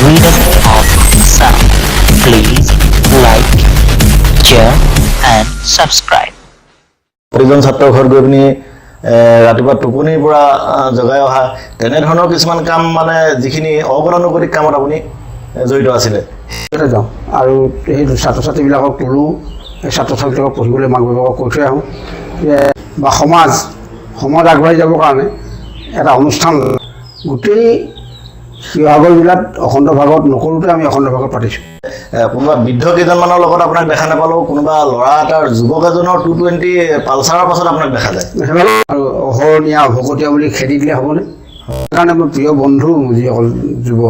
Freedom of Sound. Please like, share and subscribe. প্ৰতিজন ছাত্ৰৰ ঘৰত গৈ পিনি ৰাতিপুৱা টোপনিৰ পৰা জগাই অহা, তেনেধৰণৰ কিছুমান কাম, মানে যিখিনি অগতানুগতিক কামত আপুনি জড়িত আছিলে। ইয়াতে যাওঁ আৰু সেই ছাত্ৰ ছাত্ৰীবিলাকক তোলোঁ, সেই ছাত্ৰ ছাত্ৰীবিলাকক পঢ়িবলৈ মাক বাপেকক কৈ থৈ আহোঁ যে বা সমাজ আগবাঢ়ি যাবৰ কাৰণে এটা অনুষ্ঠান গোটেই শিৱসাগৰ জিলাত অখণ্ড ভাগত নকৰোঁতে আমি অখণ্ড ভাগত পাতিছোঁ। কোনোবা বৃদ্ধ কেইজনমানৰ লগত আপোনাক দেখা নাপালেও কোনোবা ল'ৰা এটাৰ, যুৱক এজনৰ 220 পালচাৰৰ পাছত আপোনাক দেখা যায়। আৰু অহৰণীয়া ভকতীয়া বুলি খেদি দিলে হ'বনে? সেইকাৰণে মোৰ প্ৰিয় বন্ধু যিসকল যুৱ,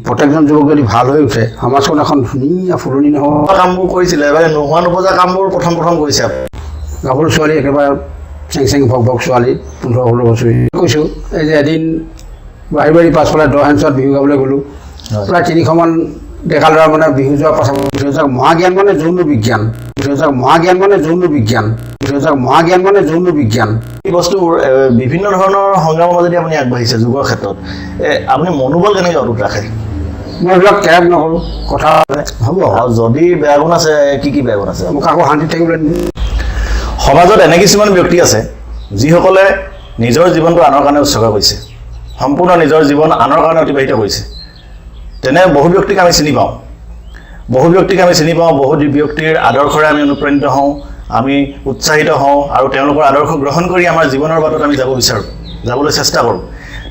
প্ৰত্যেকজন যুৱক যদি ভাল হৈ উঠে, সমাজখন এখন ধুনীয়া ফুলনি নহ'ব? কামবোৰ কৰিছিলে, মানে নোহোৱা নোপজা কামবোৰ প্ৰথম প্ৰথম কৰিছে আপুনি। গাভৰু ছোৱালী, একেবাৰে চেং চেং ভক ভক ছোৱালী, 15-16 বছৰ। কৈছোঁ, এই যে এদিন বাৰী পাছফালে দ হেঞ্চত বিহু গাবলৈ গ'লোঁ। প্ৰায় 300মান ডেকা ল'ৰা, মানে বিহু যোৱাৰ পাছত মহাজ্ঞান মানে যৌন বিজ্ঞান, মহাজ্ঞান মানে যৌন বিজ্ঞান, মহাজ্ঞান মানে যৌন বিজ্ঞান। এই বস্তুবোৰ বিভিন্ন ধৰণৰ সংগ্ৰামৰ মাজেদি আপুনি আগবাঢ়িছে যোগৰ ক্ষেত্ৰত। আপুনি মনোবল কেনেকৈ অটুট ৰাখে? মই এইবিলাক কেয়াৰ নকৰোঁ, কথা হ'ব। আৰু যদি বেয়া গুণ আছে, কি কি বেয়া গুণ আছে? মোক আকৌ শান্তিত থাকিবলৈ নিদিয়ে। সমাজত এনে কিছুমান ব্যক্তি আছে, যিসকলে নিজৰ জীৱনটো আনৰ কাৰণে উৎসৰ্গা কৰিছে, সম্পূৰ্ণ নিজৰ জীৱন আনৰ কাৰণে অতিবাহিত কৰিছে। তেনে বহু ব্যক্তিক আমি চিনি পাওঁ, বহু ব্যক্তিক আমি চিনি পাওঁ। বহু ব্যক্তিৰ আদৰ্শৰে আমি অনুপ্ৰাণিত হওঁ, আমি উৎসাহিত হওঁ আৰু তেওঁলোকৰ আদৰ্শ গ্ৰহণ কৰি আমাৰ জীৱনৰ বাটত আমি যাব বিচাৰোঁ, যাবলৈ চেষ্টা কৰোঁ।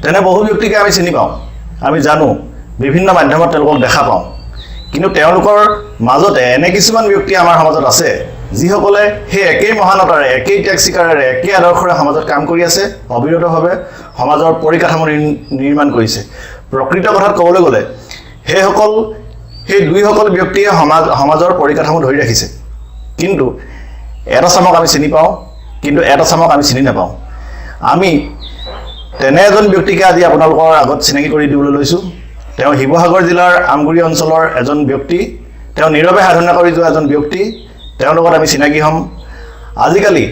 তেনে বহু ব্যক্তিকে আমি চিনি পাওঁ, আমি জানো, বিভিন্ন মাধ্যমত তেওঁলোকক দেখা পাওঁ। কিন্তু তেওঁলোকৰ মাজতে এনে কিছুমান ব্যক্তি আমাৰ সমাজত আছে, যিসকলে সেই একেই মহানতাৰে, একেই ত্যাগ স্বীকাৰেৰে, একেই আদৰ্শৰে সমাজত কাম কৰি আছে, অবিৰতভাৱে সমাজৰ পৰিকাঠামো নিৰ্মাণ কৰিছে। প্ৰকৃত কথাত ক'বলৈ গ'লে সেই দুইসকল ব্যক্তিয়ে সমাজৰ পৰিকাঠামো ধৰি ৰাখিছে। কিন্তু এটা চামক আমি চিনি পাওঁ, কিন্তু এটা চামক আমি চিনি নাপাওঁ। আমি তেনে এজন ব্যক্তিকে আজি আপোনালোকৰ আগত চিনাকি কৰি দিবলৈ লৈছোঁ। তেওঁ শিৱসাগৰ জিলাৰ আমগুৰি অঞ্চলৰ এজন ব্যক্তি। তেওঁ নীৰৱে সাধনা কৰি যোৱা এজন ব্যক্তি। তেওঁৰ লগত আমি চিনাকি হ'ম। আজিকালি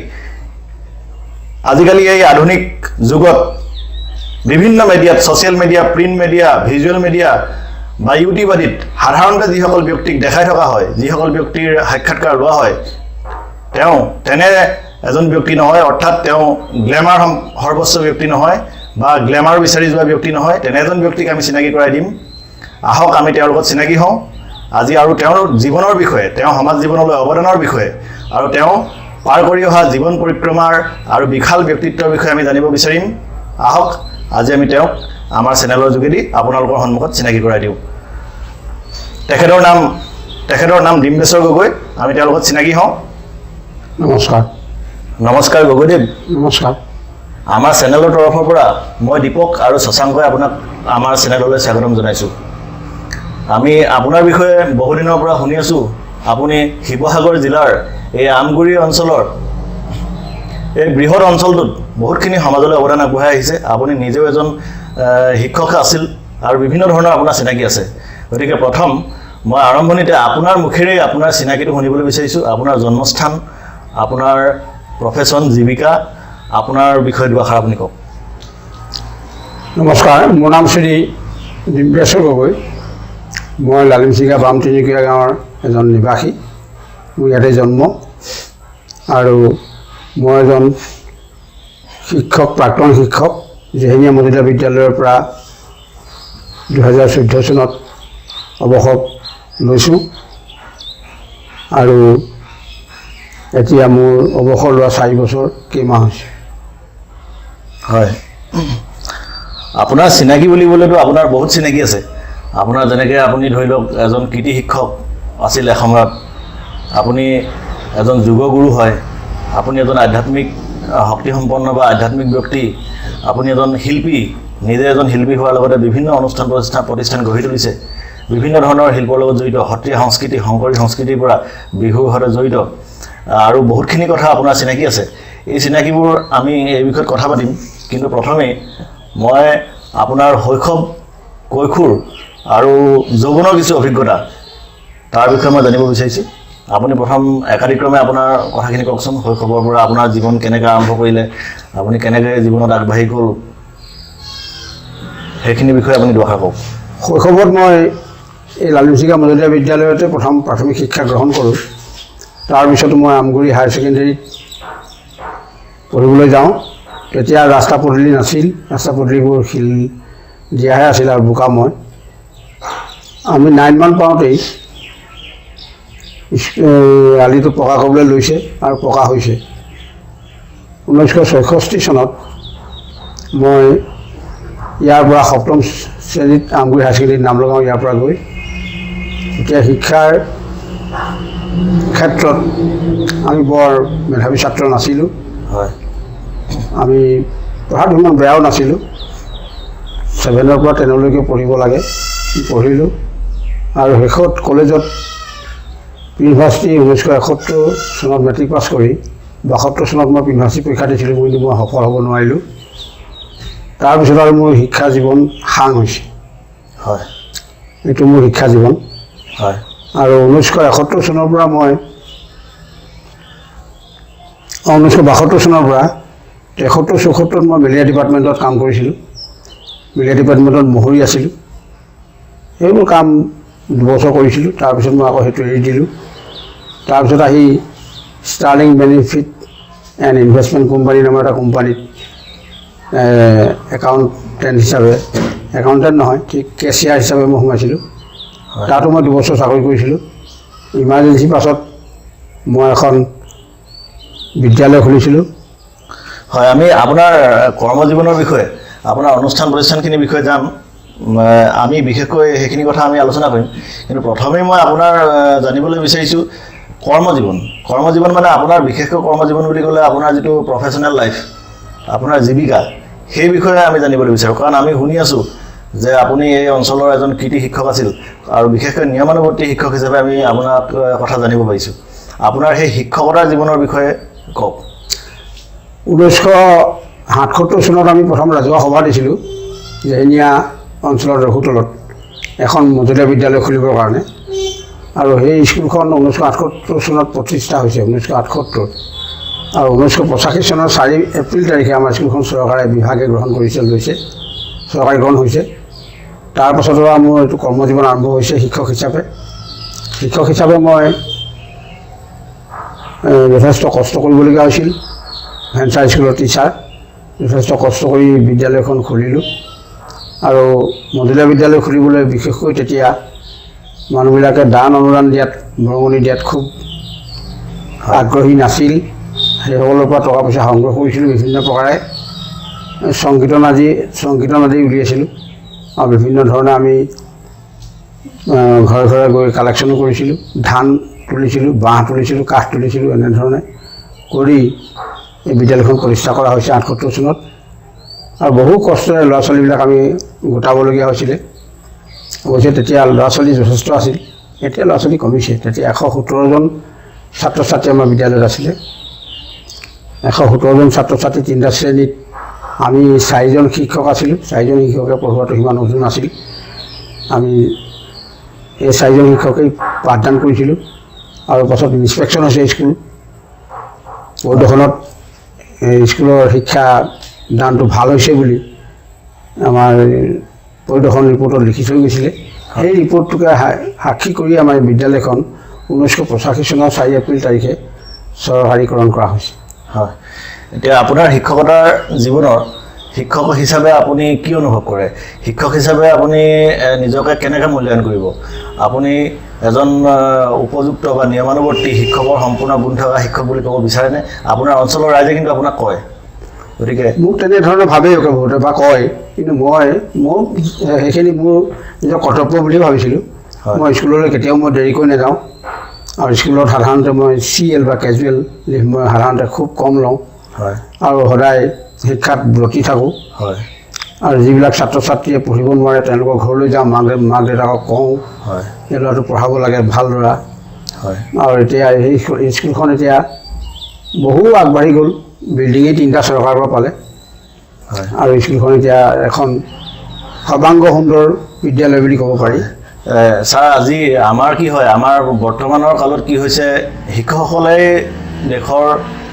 এই আধুনিক যুগত বিভিন্ন মিডিয়াত, social media, print media, visual media বা ইউটিউব আদিত সাধাৰণতে যিসকল ব্যক্তিক দেখাই থকা হয়, যিসকল ব্যক্তিৰ সাক্ষাৎকাৰ লোৱা হয়, তেওঁ তেনে এজন ব্যক্তি নহয়। অৰ্থাৎ তেওঁ গ্লেমাৰ সৰ্বস্ব ব্যক্তি নহয় বা গ্লেমাৰ বিচাৰি যোৱা ব্যক্তি নহয়। তেনে এজন ব্যক্তিক আমি চিনাকি কৰাই দিম। আহক, আমি তেওঁৰ লগত চিনাকি হওঁ আজি আৰু তেওঁৰ জীৱনৰ বিষয়ে, তেওঁ সমাজ জীৱনলৈ অৱদানৰ বিষয়ে আৰু তেওঁ পাৰ কৰি অহা জীৱন পৰিক্ৰমাৰ আৰু বিশাল ব্যক্তিত্বৰ বিষয়ে আমি জানিব বিচাৰিম। আহক, আজি আমি তেওঁক আমাৰ চেনেলৰ যোগেদি আপোনালোকৰ সন্মুখত চিনাকি কৰাই দিওঁ। তেখেতৰ নাম ডিম্বেশ্বৰ গগৈ। আমি তেওঁৰ লগত চিনাকি হওঁ। নমস্কাৰ। নমস্কাৰ গগৈদেৱ। নমস্কাৰ। আমাৰ চেনেলৰ তৰফৰ পৰা মই দীপক আৰু শশাংকই আপোনাক আমাৰ চেনেললৈ স্বাগতম জনাইছোঁ। আমি আপোনাৰ বিষয়ে বহুদিনৰ পৰা শুনি আছোঁ। আপুনি শিৱসাগৰ জিলাৰ এই আমগুৰি অঞ্চলৰ এই বৃহৎ অঞ্চলটোত বহুতখিনি সমাজলৈ অৱদান আগবঢ়াই আহিছে। আপুনি নিজেও এজন শিক্ষক আছিল আৰু বিভিন্ন ধৰণৰ আপোনাৰ চিনাকি আছে। গতিকে প্ৰথম মই আৰম্ভণিতে আপোনাৰ মুখেৰেই আপোনাৰ চিনাকিটো শুনিবলৈ বিচাৰিছোঁ। আপোনাৰ জন্মস্থান, আপোনাৰ প্ৰফেশ্যন, জীৱিকা, আপোনাৰ বিষয়ে দুআষাৰ আপুনি কওক। নমস্কাৰ, মোৰ নাম শ্ৰী ডিম্বেশ্বৰ গগৈ। মই লালিমচিগা বাম তিনিকুৰীয়া গাঁৱৰ এজন নিবাসী। মোৰ ইয়াতে জন্ম আৰু মই এজন শিক্ষক, প্ৰাক্তন শিক্ষক। জেহেনীয়া মজলীয়া বিদ্যালয়ৰ পৰা 2014 চনত অৱসৰ লৈছোঁ আৰু এতিয়া মোৰ অৱসৰ লোৱা 4 বছৰ কেইমাহ হৈছে। হয়, আপোনাৰ চিনাকি বুলিবলৈতো আপোনাৰ বহুত চিনাকি আছে। আপোনাৰ যেনেকৈ আপুনি ধৰি লওক এজন কৃতি শিক্ষক আছিল এসময়ত, আপুনি এজন যোগগুৰু হয়, আপুনি এজন আধ্যাত্মিক শক্তিসম্পন্ন বা আধ্যাত্মিক ব্যক্তি, আপুনি এজন শিল্পী, নিজে এজন শিল্পী হোৱাৰ লগতে বিভিন্ন অনুষ্ঠান প্ৰতিষ্ঠান গঢ়ি তুলিছে, বিভিন্ন ধৰণৰ শিল্পৰ লগত জড়িত, সত্ৰীয়া সংস্কৃতি, শংকৰী সংস্কৃতিৰ পৰা বিহুৰ সৈতে জড়িত আৰু বহুতখিনি কথা আপোনাৰ চিনাকি আছে। এই চিনাকিবোৰ আমি এই বিষয়ত কথা পাতিম। কিন্তু প্ৰথমেই মই আপোনাৰ শৈশৱ, কৈশোৰ আৰু যৌৱনৰ কিছু অভিজ্ঞতা, তাৰ বিষয়ে মই জানিব বিচাৰিছোঁ। আপুনি প্ৰথম একাদিক্ৰমে আপোনাৰ কথাখিনি কওকচোন। শৈশৱৰ পৰা আপোনাৰ জীৱন কেনেকৈ আৰম্ভ কৰিলে, আপুনি কেনেকৈ জীৱনত আগবাঢ়ি গ'ল, সেইখিনি বিষয়ে আপুনি দুআষাৰ কওক। শৈশৱত মই এই লালমিচিকা মজলীয়া বিদ্যালয়তে প্ৰথম প্ৰাথমিক শিক্ষা গ্ৰহণ কৰোঁ। তাৰপিছত মই আমগুৰি হায়াৰ ছেকেণ্ডেৰীত পঢ়িবলৈ যাওঁ। তেতিয়া ৰাস্তা পদূলি নাছিল, ৰাস্তা পদূলিবোৰ শিল দিয়াহে আছিল আৰু বোকাময়। আমি 9 মান পাওঁতেই আলিটো পকা কৰিবলৈ লৈছে আৰু পকা হৈছে। 1966 চনত মই ইয়াৰ পৰা সপ্তম শ্ৰেণীত আমগুৰি হায়াৰ ছেকেণ্ডেৰীত নাম লগাওঁ ইয়াৰ পৰা গৈ। তেতিয়া শিক্ষাৰ ক্ষেত্ৰত আমি বৰ মেধাৱী ছাত্ৰ নাছিলোঁ। আমি পঢ়াত ইমান বেয়াও নাছিলোঁ। 7ৰ পৰা 10লৈকে পঢ়িব লাগে, পঢ়িলোঁ। আৰু শেষত কলেজত ইউনিভাৰ্চিটি 1971 চনত মেট্ৰিক পাছ কৰি 72 চনত মই ইউনিভাৰ্চিটি পৰীক্ষা দিছিলোঁ, কিন্তু মই সফল হ'ব নোৱাৰিলোঁ। তাৰপিছত আৰু মোৰ শিক্ষা জীৱন সাং হৈছে। এইটো মোৰ শিক্ষা জীৱন। আৰু 1971 চনৰ পৰা মই 1972 চনৰ পৰা 73 74ত মই মেলেৰিয়া ডিপাৰ্টমেণ্টত কাম কৰিছিলোঁ। মেলেৰিয়া ডিপাৰ্টমেণ্টত মহৰী আছিলোঁ। সেইবোৰ কাম 2 বছৰ কৰিছিলোঁ। তাৰপিছত মই আকৌ সেইটো এৰি দিলোঁ। তাৰপিছত আহি sterling benefit and investment company নামৰ এটা কোম্পানীত একাউণ্টেণ্ট হিচাপে, একাউণ্টেণ্ট নহয়, ঠিক কেচিয়াৰ হিচাপে মই সোমাইছিলোঁ। তাতো মই 2 বছৰ চাকৰি কৰিছিলোঁ। ইমাৰ্জেঞ্চি পাছত মই এখন বিদ্যালয় খুলিছিলোঁ। হয়, আমি আপোনাৰ কৰ্মজীৱনৰ বিষয়ে, আপোনাৰ অনুষ্ঠান প্ৰতিষ্ঠানখিনিৰ বিষয়ে যাম। আমি বিশেষকৈ সেইখিনি কথা আমি আলোচনা কৰিম। কিন্তু প্ৰথমেই মই আপোনাৰ জানিবলৈ বিচাৰিছোঁ কৰ্মজীৱন। কৰ্মজীৱন মানে আপোনাৰ বিশেষকৈ কৰ্মজীৱন বুলি ক'লে আপোনাৰ যিটো প্ৰফেচনেল লাইফ, আপোনাৰ জীৱিকা, সেই বিষয়ে আমি জানিবলৈ বিচাৰোঁ। কাৰণ আমি শুনি আছোঁ যে আপুনি এই অঞ্চলৰ এজন কৃতি শিক্ষক আছিল আৰু বিশেষকৈ নিয়মানুৱৰ্তী শিক্ষক হিচাপে আমি আপোনাক কথা জানিব পাৰিছোঁ। আপোনাৰ সেই শিক্ষকতাৰ জীৱনৰ বিষয়ে কওক। 1977 চনত আমি প্ৰথম ৰাজহুৱা সভা দিছিলোঁ জেহেনীয়া অঞ্চলৰ ৰঘুতলত এখন মজলীয়া বিদ্যালয় খুলিবৰ কাৰণে। আৰু সেই স্কুলখন 1978 চনত প্ৰতিষ্ঠা হৈছে, 1978ত। আৰু 1985 চনৰ 4 এপ্ৰিল তাৰিখে আমাৰ স্কুলখন চৰকাৰে বিভাগে গ্ৰহণ কৰিছে, লৈছে, চৰকাৰীকৰণ হৈছে। তাৰপাছৰ পৰা মোৰ এইটো কৰ্মজীৱন আৰম্ভ হৈছে শিক্ষক হিচাপে। শিক্ষক হিচাপে মই যথেষ্ট কষ্ট কৰিবলগীয়া হৈছিল। ভেঞ্চাৰ স্কুলৰ টিচাৰ, যথেষ্ট কষ্ট কৰি বিদ্যালয়খন খুলিলোঁ। আৰু মজলীয়া বিদ্যালয় খুলিবলৈ বিশেষকৈ তেতিয়া মানুহবিলাকে দান অনুদান দিয়াত, বৰঙণি দিয়াত খুব আগ্ৰহী নাছিল। সেইসকলৰ পৰা টকা পইচা সংগ্ৰহ কৰিছিলোঁ বিভিন্ন প্ৰকাৰে। সংকীৰ্তন আদি উলিয়াইছিলোঁ আৰু বিভিন্ন ধৰণে আমি ঘৰে ঘৰে গৈ কালেকশ্যনো কৰিছিলোঁ, ধান তুলিছিলোঁ, বাঁহ তুলিছিলোঁ, কাঠ তুলিছিলোঁ। এনেধৰণে কৰি এই বিদ্যালয়খন প্ৰতিষ্ঠা কৰা হৈছে 78 চনত। আৰু বহু কষ্টৰে ল'ৰা ছোৱালীবিলাক আমি গোটাবলগীয়া হৈছিলে। অৱশ্যে তেতিয়া ল'ৰা ছোৱালী যথেষ্ট আছিল, এতিয়া ল'ৰা ছোৱালী কমিছে। তেতিয়া 117জন ছাত্ৰ ছাত্ৰী আমাৰ বিদ্যালয়ত আছিলে। 117জন ছাত্ৰ ছাত্ৰী তিনিটা শ্ৰেণীত আমি চাৰিজন শিক্ষক আছিলোঁ। চাৰিজন শিক্ষকে পঢ়োৱাটো সিমান উজু নাছিল। আমি এই চাৰিজন শিক্ষকেই পাঠদান কৰিছিলোঁ। আৰু পাছত ইনস্পেকশ্যন হৈছে স্কুল পৰিদৰ্শনত, এই স্কুলৰ শিক্ষা দানটো ভাল হৈছে বুলি আমাৰ পৰিদৰ্শন ৰিপৰ্টত লিখি থৈ গৈছিলে। সেই ৰিপৰ্টটোকে সাক্ষী কৰি আমাৰ বিদ্যালয়খন 1985 চনৰ 4 এপ্ৰিল তাৰিখে চৰকাৰীকৰণ কৰা হৈছে। হয়, এতিয়া আপোনাৰ শিক্ষকতাৰ জীৱনৰ শিক্ষক হিচাপে আপুনি কি অনুভৱ কৰে? শিক্ষক হিচাপে আপুনি নিজকে কেনেকৈ মূল্যায়ন কৰিব? আপুনি এজন উপযুক্ত বা নিয়মানুৱৰ্তী শিক্ষকৰ সম্পূৰ্ণ গুণ থকা শিক্ষক বুলি ক'ব বিচাৰেনে? আপোনাৰ অঞ্চলৰ ৰাইজে কিন্তু আপোনাক কয়, গতিকে মোক তেনেধৰণে ভাবেই বহুতে বা কয়। কিন্তু মই মোৰ সেইখিনি মোৰ নিজৰ কৰ্তব্য বুলিয়ে ভাবিছিলোঁ। মই স্কুললৈ কেতিয়াও মই দেৰিকৈ নাযাওঁ আৰু স্কুলত সাধাৰণতে মই চি এল বা কেজুৱেল লিভ মই সাধাৰণতে খুব কম লওঁ। আৰু সদায় শিক্ষাত ব্ৰতী থাকোঁ। আৰু যিবিলাক ছাত্ৰ ছাত্ৰীয়ে পঢ়িব নোৱাৰে, তেওঁলোকৰ ঘৰলৈ যাওঁ, মাক দেউতাকক কওঁ, এই ল'ৰাটো পঢ়াব লাগে, ভাল ল'ৰা। আৰু এতিয়া সেই স্কুলখন এতিয়া বহু আগবাঢ়ি গ'ল। বিল্ডিঙেই তিনিটা চৰকাৰৰ পৰা পালে। আৰু স্কুলখন এতিয়া এখন সৰ্বাংগ সুন্দৰ বিদ্যালয় বুলি ক'ব পাৰি। ছাৰ, আজি আমাৰ কি হয়, আমাৰ বৰ্তমানৰ কালত কি হৈছে, শিক্ষকসকলে দেশৰ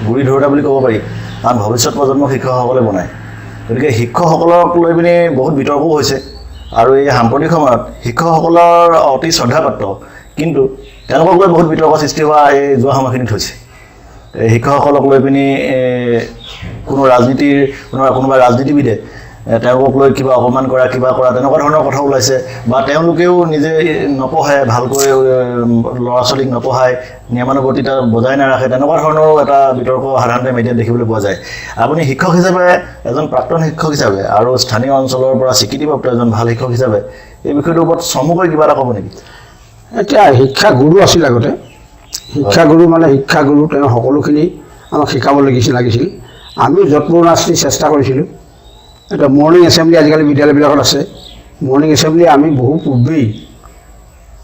গুৰি ধৰোঁতা বুলি ক'ব পাৰি। কাৰণ ভৱিষ্যত প্ৰজন্মক শিক্ষকসকলে বনায়। গতিকে শিক্ষকসকলক লৈ পিনি বহুত বিতৰ্কও হৈছে। আৰু এই সাম্প্ৰতিক সময়ত শিক্ষকসকলৰ অতি শ্ৰদ্ধাপাত্ৰ, কিন্তু তেওঁলোকক লৈ বহুত বিতৰ্ক সৃষ্টি হোৱা এই যোৱা সময়খিনিত হৈছে। এই শিক্ষকসকলক লৈ পিনি কোনো ৰাজনীতিৰ কোনোবা ৰাজনীতিবিদে তেওঁলোকক লৈ কিবা অপমান কৰা, কিবা কৰা তেনেকুৱা ধৰণৰ কথা ওলাইছে, বা তেওঁলোকেও নিজে নপঢ়ে ভালকৈ, ল'ৰা ছোৱালীক নপঢ়ায়, নিয়মানুৱৰ্তিতা বজাই নাৰাখে, তেনেকুৱা ধৰণৰো এটা বিতৰ্ক সাধাৰণতে মিডিয়াত দেখিবলৈ পোৱা যায়। আপুনি শিক্ষক হিচাপে, এজন প্ৰাক্তন শিক্ষক হিচাপে আৰু স্থানীয় অঞ্চলৰ পৰা স্বীকৃতিপ্ৰাপ্ত এজন ভাল শিক্ষক হিচাপে এই বিষয়টোৰ ওপৰত চমুকৈ কিবা এটা ক'ব নেকি? এতিয়া শিক্ষাগুৰু আছিল আগতে, শিক্ষাগুৰু মানে শিক্ষাগুৰু তেওঁ সকলোখিনি আমাক শিকাব লাগিছিল। আমিও যৎপৰোনাস্তি চেষ্টা কৰিছিলোঁ। এতিয়া মৰ্ণিং এছেম্বলি আজিকালি বিদ্যালয়বিলাকত আছে। মৰ্ণিং এছেম্বলি আমি বহু পূৰ্বেই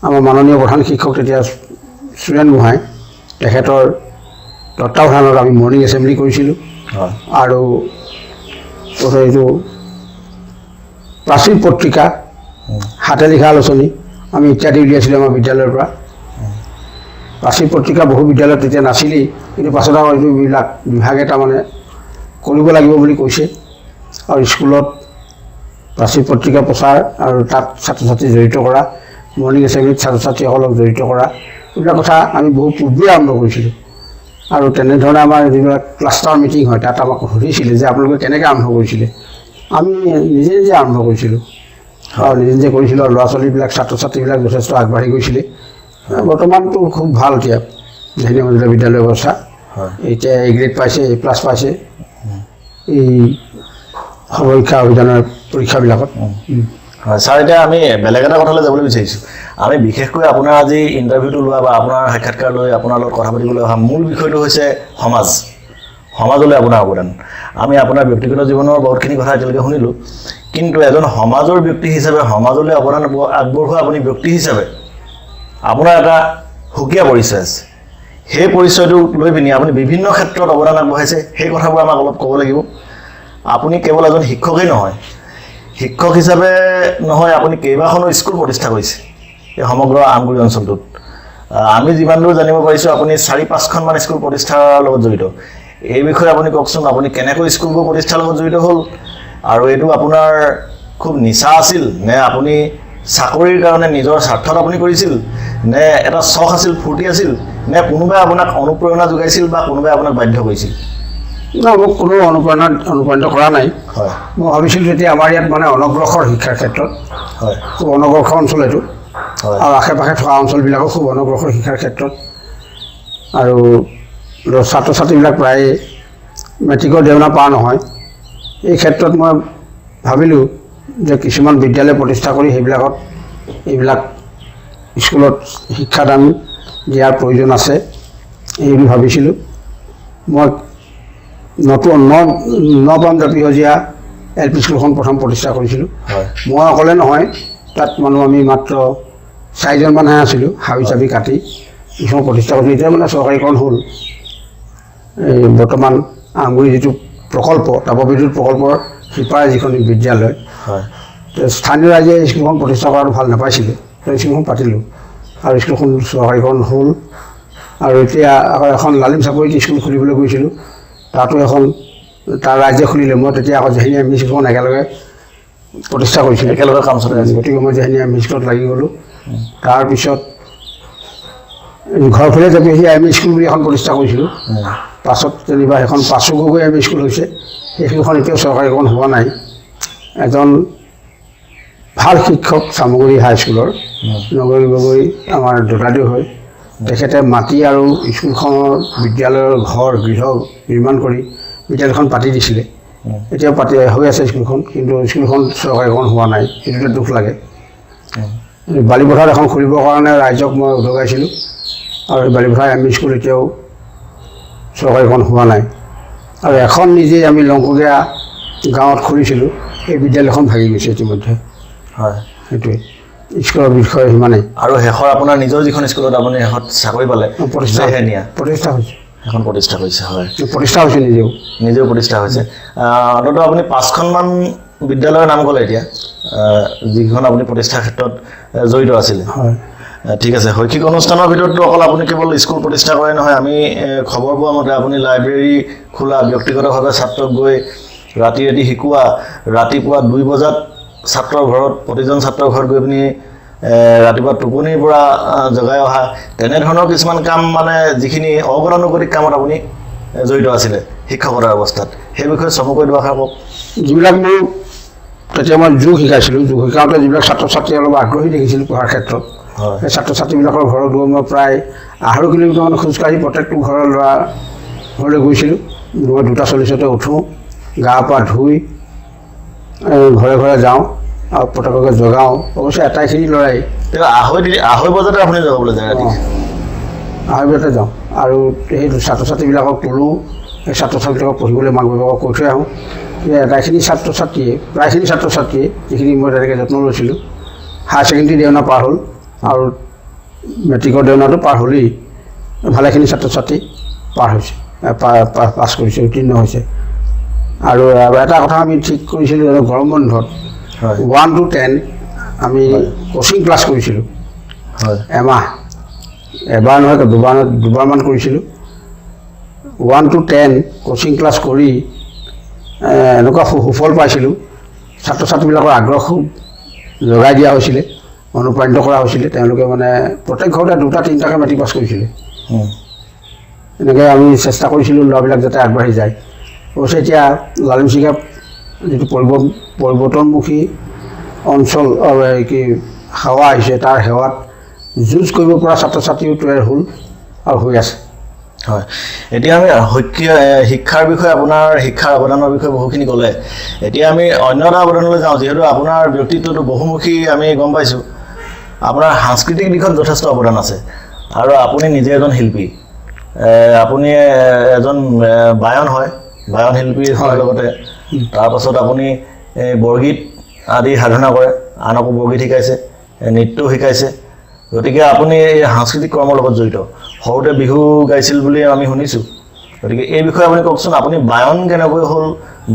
আমাৰ মাননীয় প্ৰধান শিক্ষক তেতিয়া সুৰেণ গোহাঁই, তেখেতৰ তত্বাৱধানত আমি মৰ্ণিং এছেম্বলি কৰিছিলোঁ। আৰু এইটো প্ৰাচীন পত্ৰিকা, হাতে লিখা আলোচনী আমি ইত্যাদি উলিয়াইছিলোঁ আমাৰ বিদ্যালয়ৰ পৰা। প্ৰাচীন পত্ৰিকা বহু বিদ্যালয়ত তেতিয়া নাছিলেই, কিন্তু পাছত আকৌ এইবিলাক বিভাগে তাৰমানে কৰিব লাগিব বুলি কৈছে। আৰু স্কুলত প্ৰাচীন পত্ৰিকা প্ৰচাৰ আৰু তাত ছাত্ৰ ছাত্ৰী জড়িত কৰা, মৰ্ণিং এছেম্বলিত ছাত্ৰ ছাত্ৰীসকলক জড়িত কৰা, এইবিলাক কথা আমি বহু পূৰ্বেই আৰম্ভ কৰিছিলোঁ। আৰু তেনেধৰণে আমাৰ যিবিলাক ক্লাষ্টাৰ মিটিং হয় তাত আমাক সুধিছিলে যে আপোনালোকে কেনেকৈ আৰম্ভ কৰিছিলে। আমি নিজে নিজে আৰম্ভ কৰিছিলোঁ আৰু নিজে নিজে কৰিছিলোঁ আৰু ল'ৰা ছোৱালীবিলাক, ছাত্ৰ ছাত্ৰীবিলাক যথেষ্ট আগবাঢ়ি গৈছিলে। বৰ্তমানটো খুব ভাল এতিয়া জেহেনীয়া মজলীয়া বিদ্যালয়ৰ অৱস্থা। এতিয়া এ গ্ৰেড পাইছে, এ প্লাছ পাইছে এই সৰ্বশিক্ষা অভিযানৰ পৰীক্ষাবিলাকত। হয় ছাৰ, এতিয়া আমি বেলেগ এটা কথালৈ যাবলৈ বিচাৰিছোঁ। আমি বিশেষকৈ আপোনাৰ আজি ইণ্টাৰভিউটো লোৱা বা আপোনাৰ সাক্ষাৎকাৰ লৈ আপোনাৰ লগত কথা পাতিবলৈ অহা মূল বিষয়টো হৈছে সমাজ, সমাজলৈ আপোনাৰ অৱদান। আমি আপোনাৰ ব্যক্তিগত জীৱনৰ বহুতখিনি কথা এতিয়ালৈকে শুনিলোঁ, কিন্তু এজন সমাজৰ ব্যক্তি হিচাপে সমাজলৈ অৱদান আগবঢ়োৱা আপুনি ব্যক্তি হিচাপে আপোনাৰ এটা সুকীয়া পৰিচয় আছে। সেই পৰিচয়টো লৈ পিনি আপুনি বিভিন্ন ক্ষেত্ৰত অৱদান আগবঢ়াইছে, সেই কথাবোৰ আমাক অলপ ক'ব লাগিব। আপুনি কেৱল এজন শিক্ষকেই নহয়, শিক্ষক হিচাপে নহয়, আপুনি কেইবাখনো স্কুল প্ৰতিষ্ঠা কৰিছে এই সমগ্ৰ আমগুৰি অঞ্চলটোত। আমি যিমান দূৰ জানিব পাৰিছোঁ আপুনি 4-5খনমান স্কুল প্ৰতিষ্ঠাৰ লগত জড়িত। এই বিষয়ে আপুনি কওকচোন, আপুনি কেনেকৈ স্কুলবোৰ প্ৰতিষ্ঠাৰ লগত জড়িত হ'ল আৰু এইটো আপোনাৰ খুব নিচা আছিল নে আপুনি চাকৰিৰ কাৰণে নিজৰ স্বাৰ্থত আপুনি কৰিছিল, নে এটা চখ আছিল, ফূৰ্তি আছিল, নে কোনোবাই আপোনাক অনুপ্ৰেৰণা যোগাইছিল বা কোনোবাই আপোনাক বাধ্য কৰিছিল? না, মোক কোনো অনুপ্ৰাণিত কৰা নাই। মই ভাবিছিলোঁ তেতিয়া আমাৰ ইয়াত মানে অনগ্ৰসৰ শিক্ষাৰ ক্ষেত্ৰত, খুব অনগ্ৰসৰ অঞ্চল এইটো, আৰু আশে পাশে থকা অঞ্চলবিলাকো খুব অনগ্ৰসৰ শিক্ষাৰ ক্ষেত্ৰত। আৰু ছাত্ৰ ছাত্ৰীবিলাক প্ৰায়ে মেট্ৰিকৰ দেওনা পাৰ নহয়। এই ক্ষেত্ৰত মই ভাবিলোঁ যে কিছুমান বিদ্যালয় প্ৰতিষ্ঠা কৰি সেইবিলাকত এইবিলাক স্কুলত শিক্ষাদান দিয়াৰ প্ৰয়োজন আছে, এই বুলি ভাবিছিলোঁ। মই নতুন নপাম জাপিসজীয়া এল পি স্কুলখন প্ৰথম প্ৰতিষ্ঠা কৰিছিলোঁ। মই অকলে নহয়, তাত মানুহ আমি মাত্ৰ 4জনমানহে আছিলোঁ, হাবি চাবি কাটি কিছুমান প্ৰতিষ্ঠা কৰিছিলোঁ। এতিয়া মানে চৰকাৰীকৰণ হ'ল। এই বৰ্তমান আমগুৰি যিটো প্ৰকল্প, তাপবিদ্যুৎ প্ৰকল্পৰ সিপাৰে যিখন বিদ্যালয়, স্থানীয় ৰাইজে স্কুলখন প্ৰতিষ্ঠা কৰাটো ভাল নাপাইছিলে, তো স্কুলখন পাতিলোঁ আৰু স্কুলখন চৰকাৰীকৰণ হ'ল। আৰু এতিয়া আকৌ এখন লালিম চাপৰিত স্কুল খুলিবলৈ গৈছিলোঁ, তাতো এখন তাৰ ৰাইজে খুলিলে। মই তেতিয়া আকৌ জেহেনীয়া এম ই স্কুলখন একেলগে প্ৰতিষ্ঠা কৰিছিলোঁ, একেলগে কাম চলাই আছিল। গতিকে মই জেহেনীয়া এম ই স্কুলত লাগি গ'লোঁ। তাৰপিছত ঘৰফালে জাপিসজীয়া এম ই স্কুল বুলি এখন প্ৰতিষ্ঠা কৰিছিলোঁ। পাছত যেনিবা সেইখন Pachu Gogoi M E school হৈছে, সেই স্কুলখন এতিয়াও চৰকাৰীকৰণ হোৱা নাই। এজন ভাল শিক্ষক চামগুৰি হাইস্কুলৰ নগৰী গগৈ আমাৰ দদাদেউ হয়, তেখেতে মাটি আৰু স্কুলখনৰ বিদ্যালয়ৰ ঘৰ গৃহ নিৰ্মাণ কৰি বিদ্যালয়খন পাতি দিছিলে। এতিয়াও পাতি হৈ আছে স্কুলখন, কিন্তু স্কুলখন চৰকাৰীকৰণ হোৱা নাই, সেইটোতে দুখ লাগে। বালিপথাৰত এখন খুলিবৰ কাৰণে ৰাইজক মই উদগাইছিলোঁ আৰু বালিপথাৰ এম ই স্কুল এতিয়াও চৰকাৰীকৰণ হোৱা নাই। আৰু এখন নিজেই আমি লংকগীয়া গাঁৱত খুলিছিলোঁ, সেই বিদ্যালয়খন ভাগি গৈছে ইতিমধ্যে। হয়, সেইটোৱে স্কুলৰ বিষয়ে সিমানেই। আৰু শেষৰ আপোনাৰ নিজৰ যিখন স্কুলত আপুনি শেষত চাকৰি পালে, প্ৰতিষ্ঠা হৈছে, এখন প্ৰতিষ্ঠা হৈছে। হয়, প্ৰতিষ্ঠা হৈছে, নিজেও প্ৰতিষ্ঠা হৈছে। অন্ততঃ আপুনি 5খনমান বিদ্যালয়ৰ নাম ক'লে এতিয়া, যিখন আপুনি প্ৰতিষ্ঠাৰ ক্ষেত্ৰত জড়িত আছিলে। হয়, ঠিক আছে। শৈক্ষিক অনুষ্ঠানৰ ভিতৰততো অকল আপুনি কেৱল স্কুল প্ৰতিষ্ঠা কৰাই নহয়, আমি খবৰ পোৱা মতে আপুনি লাইব্ৰেৰী খোলা, ব্যক্তিগতভাৱে ছাত্ৰক গৈ ৰাতি ৰাতি শিকোৱা, ৰাতিপুৱা 2 বজাত ছাত্ৰৰ ঘৰত, প্ৰতিজন ছাত্ৰৰ ঘৰত গৈ পিনি ৰাতিপুৱা টোপনিৰ পৰা জগাই অহা, তেনেধৰণৰ কিছুমান কাম, মানে যিখিনি অগতানুগতিক কামত আপুনি জড়িত আছিলে শিক্ষকতাৰ অৱস্থাত, সেই বিষয়ে চমুকৈ দুআষাৰ কওক। যিবিলাক মোৰ তেতিয়া মই যোগ শিকাইছিলোঁ, যোগ শিকাওঁতে যিবিলাক ছাত্ৰ ছাত্ৰী অলপ আগ্ৰহী দেখিছিলোঁ পঢ়াৰ ক্ষেত্ৰত, সেই ছাত্ৰ ছাত্ৰীবিলাকৰ ঘৰত গৈ মই প্ৰায় 2.5 কিলোমিটাৰমান খোজকাঢ়ি প্ৰত্যেকটো ঘৰৰ ল'ৰা ঘৰলৈ গৈছিলোঁ। মই 2:40 উঠোঁ, গা পা ধুই ঘৰে ঘৰে যাওঁ আৰু প্ৰত্যেককে জগাওঁ। অৱশ্যে আটাইখিনি ল'ৰাই 2:30 বজাতে আপুনি জগাবলৈ যায়? ৰাতি 2:30 বজাতে যাওঁ আৰু সেই ছাত্ৰ ছাত্ৰীবিলাকক তোলোঁ, সেই ছাত্ৰ ছাত্ৰীবিলাকক পঢ়িবলৈ মাক বাপেকক কৈ থৈ আহোঁ। আটাইখিনি ছাত্ৰ ছাত্ৰীয়ে, প্ৰায়খিনি ছাত্ৰ ছাত্ৰীয়ে যিখিনি মই তেনেকৈ যত্ন লৈছিলোঁ, হায়াৰ ছেকেণ্ডেৰী দেওনা পাৰ হ'ল আৰু মেট্ৰিকৰ দেওনাটো পাৰ হ'লেই ভালেখিনি ছাত্ৰ ছাত্ৰী পাৰ হৈছে, পাছ কৰিছে, উত্তীৰ্ণ হৈছে। আৰু এটা কথা আমি ঠিক কৰিছিলোঁ, গৰম বন্ধত 1 to 10 আমি কোচিং ক্লাছ কৰিছিলোঁ এমাহ, এবাৰ নহয় দুবাৰমান কৰিছিলোঁ। 1 to 10 coaching class কৰি এনেকুৱা সুফল পাইছিলোঁ। ছাত্ৰ ছাত্ৰীবিলাকৰ আগ্ৰহ খুব জগাই দিয়া হৈছিলে, অনুপ্ৰাণিত কৰা হৈছিলে। তেওঁলোকে মানে প্ৰত্যেক ঘৰতে 2টা 3টাকৈ মেট্ৰিক পাছ কৰিছিলে। এনেকৈ আমি চেষ্টা কৰিছিলোঁ ল'ৰাবিলাক যাতে আগবাঢ়ি যায়। অৱশ্যে এতিয়া লালিমচিগা যিটো পৰিৱৰ্তনমুখী অঞ্চল কি সেৱা আহিছে, তাৰ সেৱাত যুঁজ কৰিব পৰা ছাত্ৰ ছাত্ৰীও তৈয়াৰ হ'ল আৰু হৈ আছে। হয়, এতিয়া আমি শিক্ষাৰ বিষয়ে, আপোনাৰ শিক্ষাৰ অৱদানৰ বিষয়ে বহুখিনি ক'লে। এতিয়া আমি অন্য এটা অৱদানলৈ যাওঁ। যিহেতু আপোনাৰ ব্যক্তিত্বটো বহুমুখী আমি গম পাইছোঁ, আপোনাৰ সাংস্কৃতিক দিশত যথেষ্ট অৱদান আছে আৰু আপুনি নিজে এজন শিল্পী, আপুনি এজন বায়ন হয়, বায়ন শিল্পী হোৱাৰ লগতে তাৰপাছত আপুনি বৰগীত আদি সাধনা কৰে, আনকো বৰগীত শিকাইছে, নৃত্যও শিকাইছে। গতিকে আপুনি এই সাংস্কৃতিক কৰ্মৰ লগত জড়িত। সৰুতে বিহু গাইছিল বুলি আমি শুনিছোঁ। গতিকে এই বিষয়ে আপুনি কওকচোন, আপুনি বায়ন কেনেকৈ হ'ল,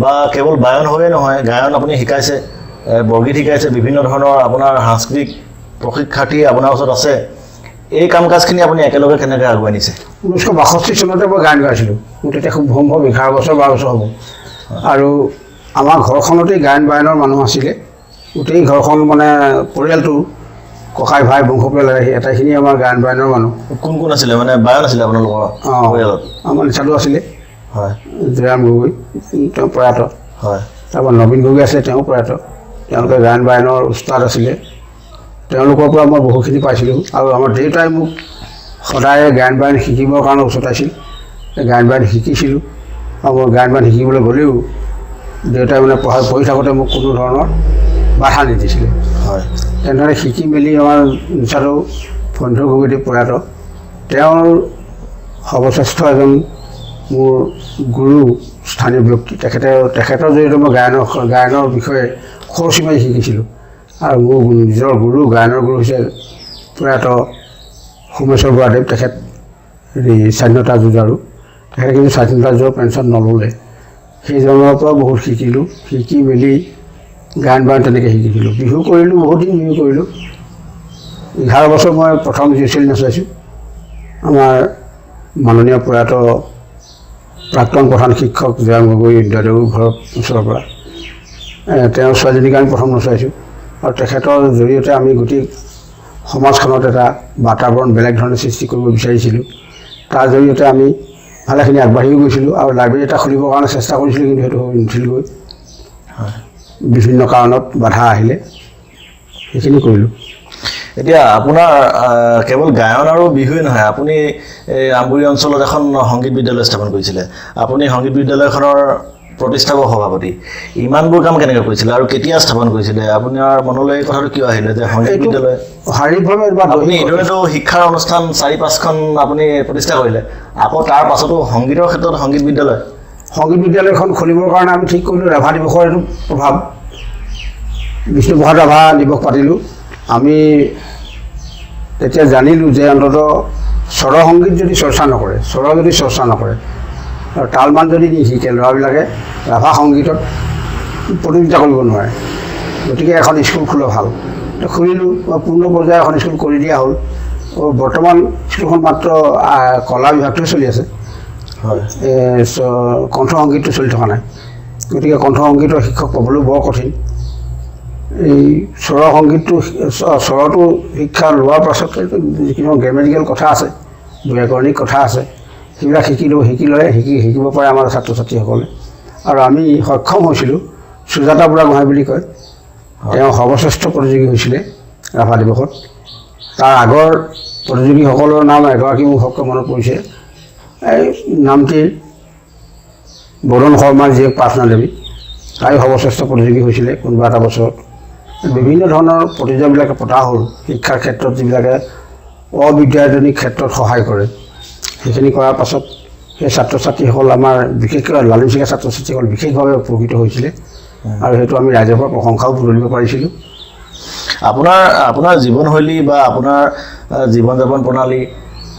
বা কেৱল বায়ন হৈয়ে নহয়, গায়ন আপুনি শিকাইছে, বৰগীত শিকাইছে, বিভিন্ন ধৰণৰ আপোনাৰ সাংস্কৃতিক প্ৰশিক্ষাৰ্থী আপোনাৰ ওচৰত আছে। এই কাম কাজখিনি আপুনি একেলগে কেনেকৈ আগুৱাই নিছে? 1962 চনতে মই গান গাইছিলোঁ। মোৰ তেতিয়া খুব সম্ভৱ 11 বছৰ 12 বছৰ হ'ব। আৰু আমাৰ ঘৰখনতেই গায়ন বায়নৰ মানুহ আছিলে। গোটেই ঘৰখন মানে পৰিয়ালটো ককাই ভাই বংশ পৰিয়াল এটাইখিনি আমাৰ গায়ন বায়নৰ মানুহ। কোন কোন আছিলে, মানে বায়ন আছিলে আপোনালোকৰ পৰিয়ালত? আমাৰ নিচাটো আছিলে, হয়, জয়ৰাম গগৈ, তেওঁ প্ৰয়াত। হয়। তাৰপৰা নবীন গগৈ আছিলে, তেওঁ প্ৰয়াত। তেওঁলোকে গায়ন বায়নৰ উস্তাদ আছিলে। তেওঁলোকৰ পৰা মই বহুখিনি পাইছিলোঁ। আৰু আমাৰ দেউতাই মোক সদায় গায়ন বায়ন শিকিবৰ কাৰণে উচতাইছিল। গায়ন বায়ন শিকিছিলোঁ আৰু মই গায়ন বায়ন শিকিবলৈ গ'লেও দেউতাই মানে পঢ়ি থাকোঁতে মোক কোনো ধৰণৰ বাধা নিদিছিলে। হয়। তেনেদৰে শিকি মেলি আমাৰ নিচাটো ফণীধৰ গগৈদেৱ প্ৰয়াত, তেওঁৰ সৰ্বশ্ৰেষ্ঠ এজন মোৰ গুৰু স্থানীয় ব্যক্তি। তেখেতৰ জৰিয়তে মই গায়নৰ বিষয়ে খৰচি মাৰি শিকিছিলোঁ। আৰু মোৰ নিজৰ গুৰু, গায়নৰ গুৰু হৈছে প্ৰয়াত সোমেশ্বৰ বৰাদেৱ। তেখেত হেৰি স্বাধীনতা যুঁজাৰু, তেখেতে কিন্তু স্বাধীনতা যুঁজৰ পেঞ্চন নল'লে। সেইজনৰ পৰাও বহুত শিকিলোঁ। শিকি মেলি গায়ন বায়ন তেনেকৈ শিকিছিলোঁ। বিহু কৰিলোঁ, বহুত দিন বিহু কৰিলোঁ। 11 বছৰ মই প্ৰথম জিউচেল নচাইছোঁ। আমাৰ মাননীয় প্ৰয়াত প্ৰাক্তন প্ৰধান শিক্ষক জয়ৰাম গগৈ দাদেউৰ ঘৰৰ ওচৰৰ পৰা তেওঁৰ ছোৱালীজনীক আমি প্ৰথম নচাইছোঁ। আৰু তেখেতৰ জৰিয়তে আমি গোটেই সমাজখনত এটা বাতাবৰণ বেলেগ ধৰণে সৃষ্টি কৰিব বিচাৰিছিলোঁ। তাৰ জৰিয়তে আমি ভালেখিনি আগবাঢ়িও গৈছিলোঁ। আৰু লাইব্ৰেৰী এটা খুলিবৰ কাৰণে চেষ্টা কৰিছিলোঁ, কিন্তু সেইটো হৈ নুঠিলগৈ, বিভিন্ন কাৰণত বাধা আহিলে। সেইখিনি কৰিলোঁ। এতিয়া আপোনাৰ কেৱল গায়ন আৰু বিহুৱে নহয়, আপুনি এই আমগুৰি অঞ্চলত এখন সংগীত বিদ্যালয় স্থাপন কৰিছিলে। আপুনি সংগীত বিদ্যালয়খনৰ প্ৰতিষ্ঠাপক সভাপতি। ইমানবোৰ কাম কেনেকৈ কৰিছিলে আৰু কেতিয়া স্থাপন কৰিছিলে? আপোনাৰ মনলৈ এই কথাটো কিয় আহিলে যে সংগীত বিদ্যালয়? শাৰীৰিকভাৱে বা আপুনি এইদৰেতো শিক্ষাৰ অনুষ্ঠান 4-5খন আপুনি প্ৰতিষ্ঠা কৰিলে, আকৌ তাৰ পাছতো সংগীতৰ ক্ষেত্ৰত সংগীত বিদ্যালয়। সংগীত বিদ্যালয়খন খুলিবৰ কাৰণে আমি ঠিক কৰিলোঁ ৰাভা দিৱসৰ এইটো প্ৰভাৱ। বিষ্ণুপ্ৰসাদ ৰাভা দিৱস পাতিলোঁ। আমি তেতিয়া জানিলোঁ যে অন্ততঃ স্বৰ সংগীত যদি চৰ্চা নকৰে, স্বৰ যদি চৰ্চা নকৰে আৰু তালমান যদি নিশিকে, ল'ৰাবিলাকে ৰাভা সংগীতত প্ৰতিযোগিতা কৰিব নোৱাৰে। গতিকে এখন স্কুল খোলা ভাল। খুলিলোঁ, পূৰ্ণ পৰ্যায়ৰ এখন স্কুল কৰি দিয়া হ'ল। বৰ্তমান স্কুলখন মাত্ৰ কলা বিভাগটোৱে চলি আছে, কণ্ঠ সংগীতটো চলি থকা নাই। গতিকে কণ্ঠ সংগীতৰ শিক্ষক পাবলৈও বৰ কঠিন। এই স্বৰ সংগীতটো, স্বৰটো শিক্ষা লোৱাৰ পাছত যিখিনি গ্ৰেমেটিকেল কথা আছে, ব্যাকৰণিক কথা আছে, সেইবিলাক শিকিব পাৰে আমাৰ ছাত্ৰ ছাত্ৰীসকলে। আৰু আমি সক্ষম হৈছিলোঁ। সুজাতা বুঢ়াগোহাঁই বুলি কয়, তেওঁ সৰ্বশ্ৰেষ্ঠ প্ৰতিযোগী হৈছিলে ৰাভা দিৱসত। তাৰ আগৰ প্ৰতিযোগীসকলৰ নাম এগৰাকী মোৰ সবকৈ মনত পৰিছে, এই নামটিৰ বদন শৰ্মাৰ জীয়েক প্ৰাৰ্থনা দেৱী, তাই সৰ্বশ্ৰেষ্ঠ প্ৰতিযোগী হৈছিলে কোনোবা এটা বছৰত। বিভিন্ন ধৰণৰ প্ৰতিযোগিতাবিলাক পতা হ'ল শিক্ষাৰ ক্ষেত্ৰত, যিবিলাকে অবিদ্যায়তনিক ক্ষেত্ৰত সহায় কৰে। সেইখিনি কৰাৰ পাছত সেই ছাত্ৰ ছাত্ৰীসকল আমাৰ বিশেষকৈ লালিমচিগা ছাত্ৰ ছাত্ৰীসকল বিশেষভাৱে উপকৃত হৈছিলে আৰু সেইটো আমি ৰাইজৰ পৰা প্ৰশংসাও বুটলিব পাৰিছিলোঁ। আপোনাৰ আপোনাৰ জীৱনশৈলী বা আপোনাৰ জীৱন যাপন প্ৰণালী,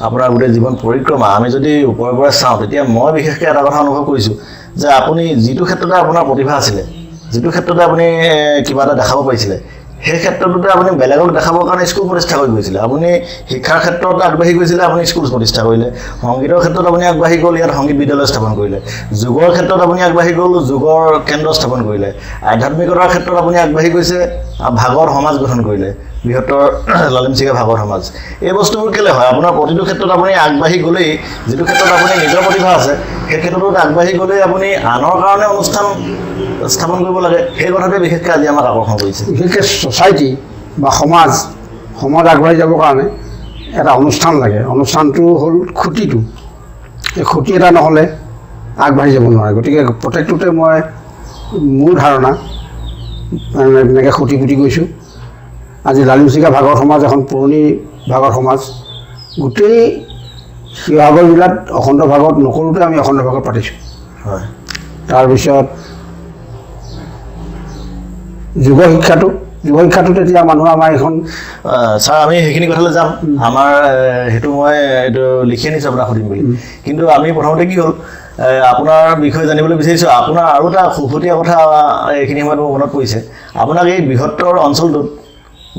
আপোনাৰ গোটেই জীৱন পৰিক্ৰমা আমি যদি ওপৰৰ পৰা চাওঁ, তেতিয়া মই বিশেষকৈ এটা কথা অনুভৱ কৰিছোঁ যে আপুনি যিটো ক্ষেত্ৰতে আপোনাৰ প্ৰতিভা আছিলে, যিটো ক্ষেত্ৰতে আপুনি কিবা এটা দেখাব পাৰিছিলে, সেই ক্ষেত্ৰটোতে আপুনি বেলেগক দেখাবৰ কাৰণে স্কুল প্ৰতিষ্ঠা কৰি গৈছিলে। আপুনি শিক্ষাৰ ক্ষেত্ৰত আগবাঢ়ি গৈছিলে, আপুনি স্কুল প্ৰতিষ্ঠা কৰিলে। সংগীতৰ ক্ষেত্ৰত আপুনি আগবাঢ়ি গ'ল, ইয়াত সংগীত বিদ্যালয় স্থাপন কৰিলে। যোগৰ ক্ষেত্ৰত আপুনি আগবাঢ়ি গ'ল, যোগৰ কেন্দ্ৰ স্থাপন কৰিলে। আধ্যাত্মিকতাৰ ক্ষেত্ৰত আপুনি আগবাঢ়ি গৈছে, ভাগৱত সমাজ গঠন কৰিলে, বৃহত্তৰ লালিমচিগা ভাগৱত সমাজ। এই বস্তুবোৰ কেলৈ হয়? আপোনাৰ প্ৰতিটো ক্ষেত্ৰত আপুনি আগবাঢ়ি গ'লেই, যিটো ক্ষেত্ৰত আপুনি নিজৰ প্ৰতিভা আছে সেই ক্ষেত্ৰটোত আগবাঢ়ি গ'লেই আপুনি আনৰ কাৰণে অনুষ্ঠান স্থাপন কৰিব লাগে। সেই কথাটোৱে বিশেষকৈ আজি আমাক আকৰ্ষণ কৰিছে। বিশেষকৈ ছ'চাইটি বা সমাজ আগবাঢ়ি যাবৰ কাৰণে এটা অনুষ্ঠান লাগে। অনুষ্ঠানটো হ'ল খুঁটিটো, এই খুঁটি এটা নহ'লে আগবাঢ়ি যাব নোৱাৰে। গতিকে প্ৰত্যেকটোতে মই মোৰ ধাৰণা এনেকৈ খুঁটি পুতি গৈছোঁ। আজি লালিমচিগা ভাগৱত সমাজ এখন পুৰণি ভাগৱত সমাজ। গোটেই শিৱসাগৰ জিলাত অখণ্ড ভাগৱত নকৰোঁতে আমি অখণ্ড ভাগৱত পাতিছোঁ। হয়। তাৰপিছত যোগ শিক্ষাটো তেতিয়া মানুহ আমাৰ এইখন ছাৰ আমি সেইখিনি কথালৈ যাম। আমাৰ সেইটো মই এইটো লিখি আনিছোঁ আপোনাক সুধিম বুলি, কিন্তু আমি প্ৰথমতে কি হ'ল আপোনাৰ বিষয়ে জানিবলৈ বিচাৰিছোঁ। আপোনাৰ আৰু এটা সুখতীয়া কথা এইখিনি সময়ত মোৰ মনত পৰিছে। আপোনাক এই বৃহত্তৰ অঞ্চলটোত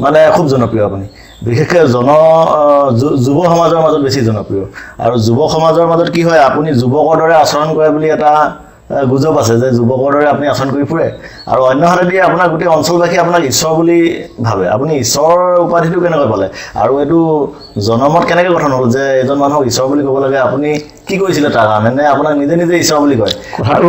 মানে খুব জনপ্ৰিয় আপুনি, বিশেষকৈ যুৱ সমাজৰ মাজত বেছি জনপ্ৰিয়। আৰু যুৱ সমাজৰ মাজত কি হয়, আপুনি যুৱকৰ দৰে আচৰণ কৰে বুলি এটা গুজব আছে যে যুৱকৰ দৰে আপুনি আচৰণ কৰি ফুৰে। আৰু অন্যহাতেদি আপোনাৰ গোটেই অঞ্চলবাসী আপোনাক ঈশ্বৰ বুলি ভাবে। আপুনি ঈশ্বৰ উপাধিটো কেনেকৈ পালে আৰু এইটো জনমত কেনেকৈ গঠন হ'ল যে এজন মানুহক ঈশ্বৰ বুলি ক'ব লাগে? আপুনি কি কৰিছিলে তাৰ কাৰণে, নে আপোনাক নিজে নিজে ঈশ্বৰ বুলি কয়? কথাটো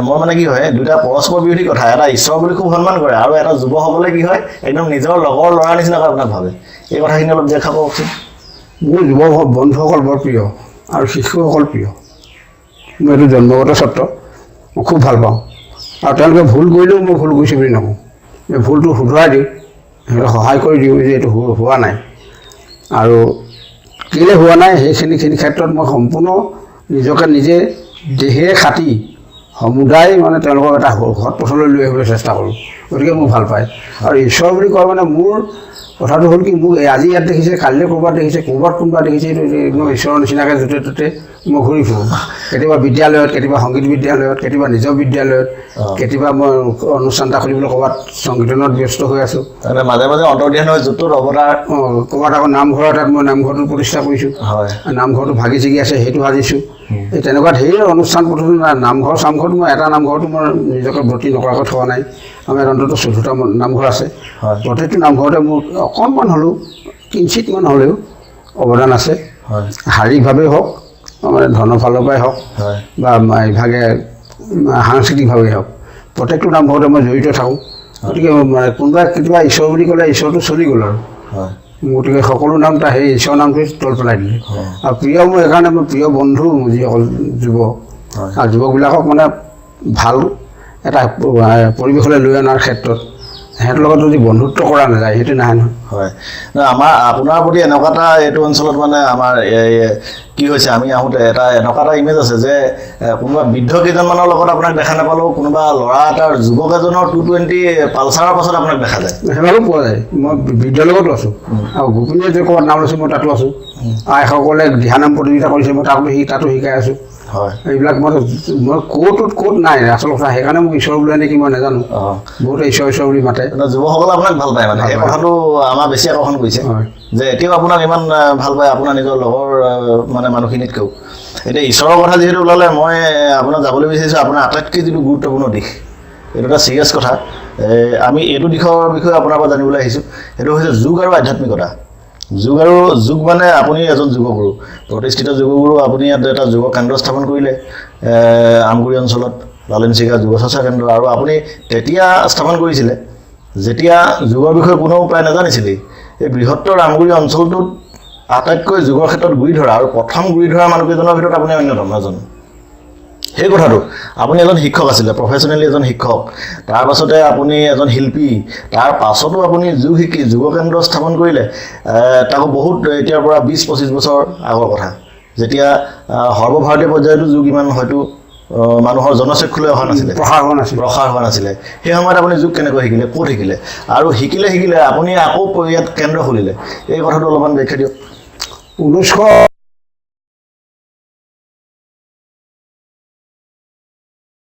মই মানে কি হয়, দুটা পৰস্পৰ বিৰোধী কথা। এটা ঈশ্বৰ বুলি খুব সন্মান কৰে আৰু এটা যুৱকসকলে কি হয় একদম নিজৰ লগৰ ল'ৰাৰ নিচিনাকৈ আপোনাক ভাবে। এই কথাখিনি অলপ দেখা পাওকচোন। মোৰ যুৱ বন্ধুসকল বৰ প্ৰিয় আৰু শিশুসকল প্ৰিয়। মোৰ এইটো জন্মগত স্বত্ব, মই খুব ভাল পাওঁ। আৰু তেওঁলোকে ভুল কৰিলেও মই ভুল কৰিছোঁ বুলি নকওঁ, এই ভুলটো শুধৰাই দিওঁ, সিহঁতক সহায় কৰি দিওঁ যে এইটো হোৱা নাই আৰু কেলৈ হোৱা নাই সেইখিনি ক্ষেত্ৰত মই সম্পূৰ্ণ নিজকে নিজে দেহেৰে খাটি সমুদায় মানে তেওঁলোকক এটা সৎ পথলৈ লৈ আহিবলৈ চেষ্টা কৰোঁ। গতিকে মোক ভাল পায়। আৰু ঈশ্বৰ বুলি কয় মানে মোৰ কথাটো হ'ল কি, মোক আজি ইয়াত দেখিছে, কালিলৈ ক'ৰবাত দেখিছে, ক'ৰবাত কোনোবা দেখিছে, এইটো একদম ঈশ্বৰৰ নিচিনাকৈ য'তে ত'তে মই ঘূৰি ফুৰোঁ। কেতিয়াবা বিদ্যালয়ত, কেতিয়াবা সংগীত বিদ্যালয়ত, কেতিয়াবা নিজৰ বিদ্যালয়ত, কেতিয়াবা মই অনুষ্ঠান এটা খুলিবলৈ ক'ৰবাত সংগীতনত ব্যস্ত হৈ আছোঁ। মাজে মাজে অন্তৰ্ধান হৈ য'ত অৱতাৰ। ক'ৰবাত আকৌ নামঘৰ এটাত মই নামঘৰটো প্ৰতিষ্ঠা কৰিছোঁ, নামঘৰটো ভাগি ছিগি আছে সেইটো সাজিছোঁ। এই তেনেকুৱা ধেৰ অনুষ্ঠান পদ্ধতি। নামঘৰ চামঘৰটো মই এটা নামঘৰটো মই নিজকে ব্ৰতী নকৰাকৈ থোৱা নাই। আমাৰ ইয়াত অন্ততঃ 14টা নামঘৰ আছে। প্ৰতিটো নামঘৰতে মোৰ অকণমান হ'লেও, কিঞ্চিতমান হ'লেও অৱদান আছে, শাৰীৰিকভাৱেই হওক, মানে ধনৰ ফালৰ পৰাই হওক, বা ইভাগে সাংস্কৃতিকভাৱেই হওক, প্ৰত্যেকটো নামঘৰতে মই জড়িত থাকোঁ। গতিকে মানে কোনোবাই কেতিয়াবা ঈশ্বৰ বুলি ক'লে ঈশ্বৰটো চলি গ'ল আৰু, গতিকে সকলো নাম তাৰ সেই ঈশ্বৰ নামটোৱে তল পেলাই দিলে। আৰু প্ৰিয় মোৰ সেইকাৰণে মোৰ প্ৰিয় বন্ধু যিসকল যুৱক আৰু যুৱকবিলাকক মানে ভাল এটা পৰিৱেশলৈ লৈ অনাৰ ক্ষেত্ৰত সিহঁতৰ লগত যদি বন্ধুত্ব কৰা নাযায় সেইটো নাহে নহয়। হয়, আমাৰ আপোনাৰ প্ৰতি এনেকুৱা এটা এইটো অঞ্চলত মানে আমাৰ কি হৈছে, আমি আহোঁতে এটা এনেকুৱা এটা ইমেজ আছে যে কোনোবা বৃদ্ধ কেইজনমানৰ লগত আপোনাক দেখা নাপালেও কোনোবা ল'ৰা এটাৰ যুৱক এজনৰ 220 পালচাৰৰ পাছত আপোনাক দেখা যায়। সেইভাগো পোৱা যায়। মই বৃদ্ধৰ লগতো আছোঁ আৰু গোপিনীয়ে যে ক'ৰবাত নাম লৈছে মই তাতো আছোঁ। আইসকলে দিহানাম প্ৰতিযোগিতা কৰিছে মই তাতো শিকাই আছোঁ। হয়, এইবিলাক মই ক'ত ক'ত নাই আচল কথা। সেইকাৰণে মোক ঈশ্বৰ বোলে নেকি মই নাজানো, বহুতে ঈশ্বৰ ঈশ্বৰ বুলি মাতে। যুৱকসকলে আপোনাক ভাল পায়, মানে সেই কথাটো আমাৰ বেছি আকৰ্ষণ কৰিছে যে এতিয়াও আপোনাক ইমান ভাল পায় আপোনাৰ নিজৰ লগৰ মানে মানুহখিনিতকৈও। এতিয়া ঈশ্বৰৰ কথা যিহেতু ওলালে, মই আপোনাক যাবলৈ বিচাৰিছোঁ আপোনাৰ আটাইতকৈ যিটো গুৰুত্বপূৰ্ণ দিশ, এইটো এটা ছিৰিয়াছ কথা। আমি এইটো দিশৰ বিষয়ে আপোনাৰ পৰা জানিবলৈ আহিছোঁ। সেইটো হৈছে যোগ আৰু আধ্যাত্মিকতা। যোগ আৰু যোগ মানে আপুনি এজন যোগগুৰু, প্ৰতিষ্ঠিত যোগগুৰু। আপুনি ইয়াত এটা যোগ কেন্দ্ৰ স্থাপন কৰিলে আমগুৰি অঞ্চলত, লালেনচিগা যোগ চৰ্চা কেন্দ্ৰ। আৰু আপুনি তেতিয়া স্থাপন কৰিছিলে যেতিয়া যোগৰ বিষয়ে কোনেও প্ৰায় নাজানিছিলেই। এই বৃহত্তৰ আমগুৰি অঞ্চলটোত আটাইতকৈ যোগৰ ক্ষেত্ৰত গুৰি ধৰা আৰু প্ৰথম গুৰি ধৰা মানুহকেইজনৰ ভিতৰত আপুনি অন্যতম এজন। সেই কথাটো, আপুনি এজন শিক্ষক আছিলে, প্ৰফেচনেলি এজন শিক্ষক, তাৰ পাছতে আপুনি এজন শিল্পী, তাৰ পাছতো আপুনি যোগ শিকি যোগ কেন্দ্ৰ স্থাপন কৰিলে। তাকো বহুত এতিয়াৰ পৰা 20-25 বছৰ আগৰ কথা, যেতিয়া সৰ্বভাৰতীয় পৰ্যায়তো যোগ ইমান হয়তো মানুহৰ জনচক্ষুলৈ অহা নাছিলে, প্ৰসাৰ হোৱা নাছিল। প্ৰসাৰ হোৱা নাছিলে। সেই সময়ত আপুনি যোগ কেনেকৈ শিকিলে, ক'ত শিকিলে, আৰু শিকিলে আপুনি আকৌ ইয়াত কেন্দ্ৰ খুলিলে, এই কথাটো অলপমান ব্যাখ্যা দিয়ক। 1900